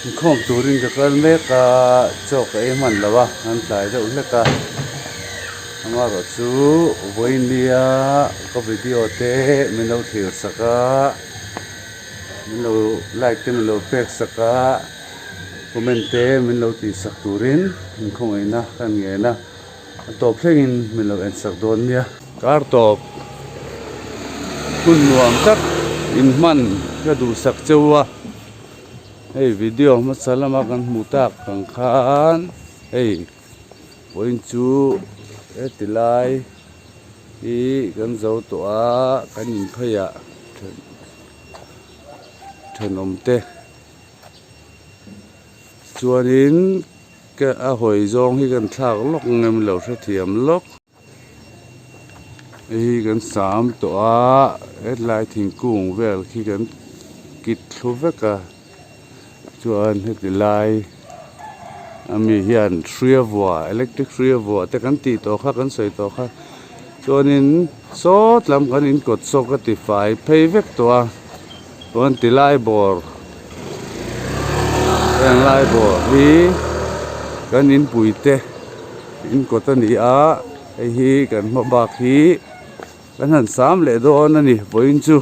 Inkhawm turin ka kal mek a, chaw ka ei hman lo a, an tlai deuh hlek a. Amaherawh chu vawinia ka video te min lo thlir sak a, min lo like te min lo pek sak a, comment te min lo tih sak turin inkhawngaihnna ka ngen a, a tawp thlengin min lo en sak dawn nia. Kar tawp hun nuam tak inhman ka duhsak cheu a. Hei video hmasa lama kan hmuh tak ang khan hei vawiin chu heti lai hi kan zo tawh a kan inpheiah thenawm te chuanin ka a hawi zawng hi kan thlak lawk nge maw lo hrethiam lawk. Hei hi kan sam tawh a hetlai thingkung vel khi kan kit thlu vek a chuan heti lai ami hian hria vua electric hria vua te kan tih tawh kha kan sawi tawh kha chuanin sawt lam kan in kawt sawk a ti fai phei vek tawh a chuan ti lai bawr heng lai bawr hi kan inpui te. In kawt a ni a hei hi kan hma bak hi kan han sam leh dawn a ni vawiin chu.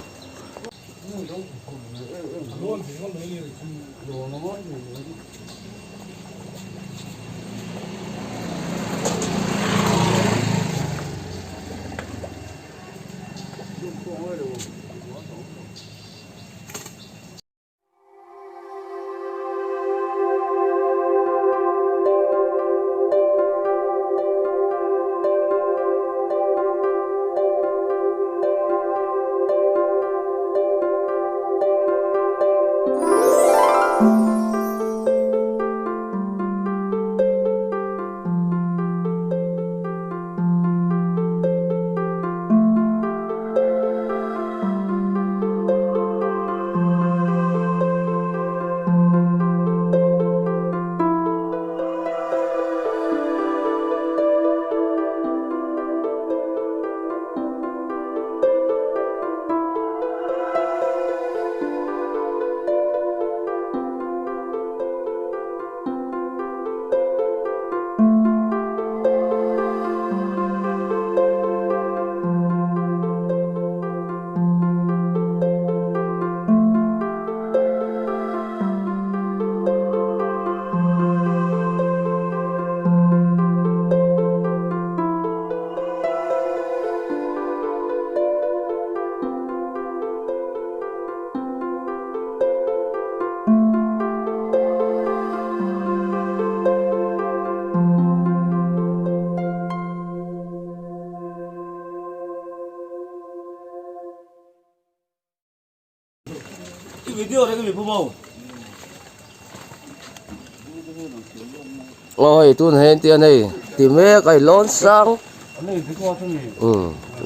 Ôi tun hen tian hei ti mek a lawn sang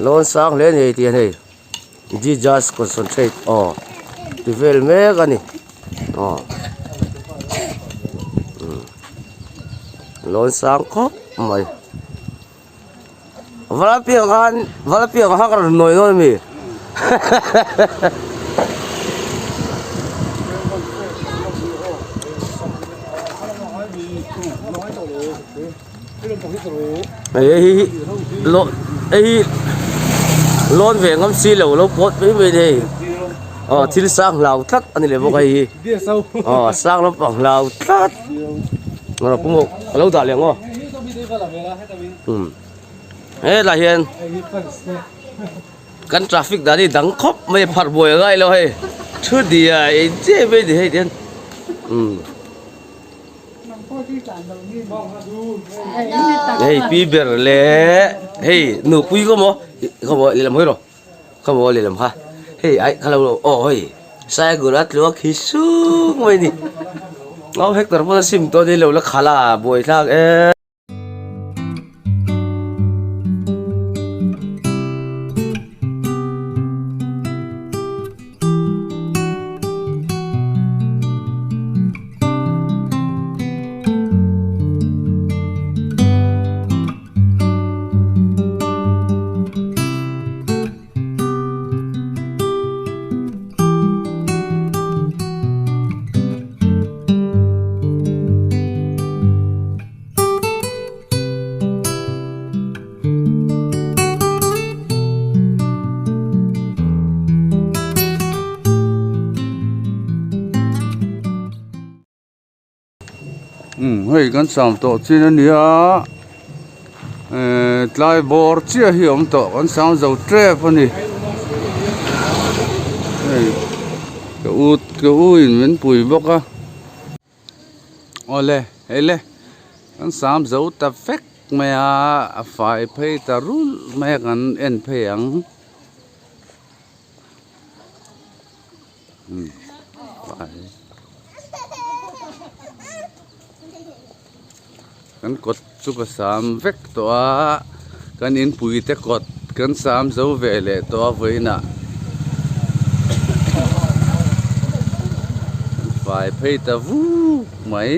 lawn sang hle a ni tian hei Jesus concentrate aw ti vel mek a ni aw lawn sang khawp mai. Valapiang khan Valapiang kha ka rawn nawi dawn ami hei hi lawn hei hi lawn ve ngam si lo lo pawt mai mai ni hei aw thil sang hlau tlat a ni leh bawk a hei hi aw sang lampang hlau tlat a lo dah leh ang aw. Hetlai hian kan traffic dan hi dang khawp mai a pharh buai a ngai lo hei thu diai eng chiah mai a ni hei tihian umm hei pi ber leh hei nupui ka maw ka maw lehlam hawi rawh ka maw lehlam kha hei ai kha lo aw hei cycle a tluak hi sung mai a ni au hector pawh a sim tawh a ni lo la khalh a buaithlak em. Umm hei kan sam tawh chin a nia ehh tlai bawr chiah hi a awm tawh kan sam zo tep a ni hei ka u ka u in min pui bawk a awle hei le kan sam zo ta vek mai a a fai phei ta rulh mai a kan en phei ang. Kan kawt chu ka sam vek tawh a kan inpui te kawt kan sam zo ve leh tawh a vawiinah fai phei ta vuk mai.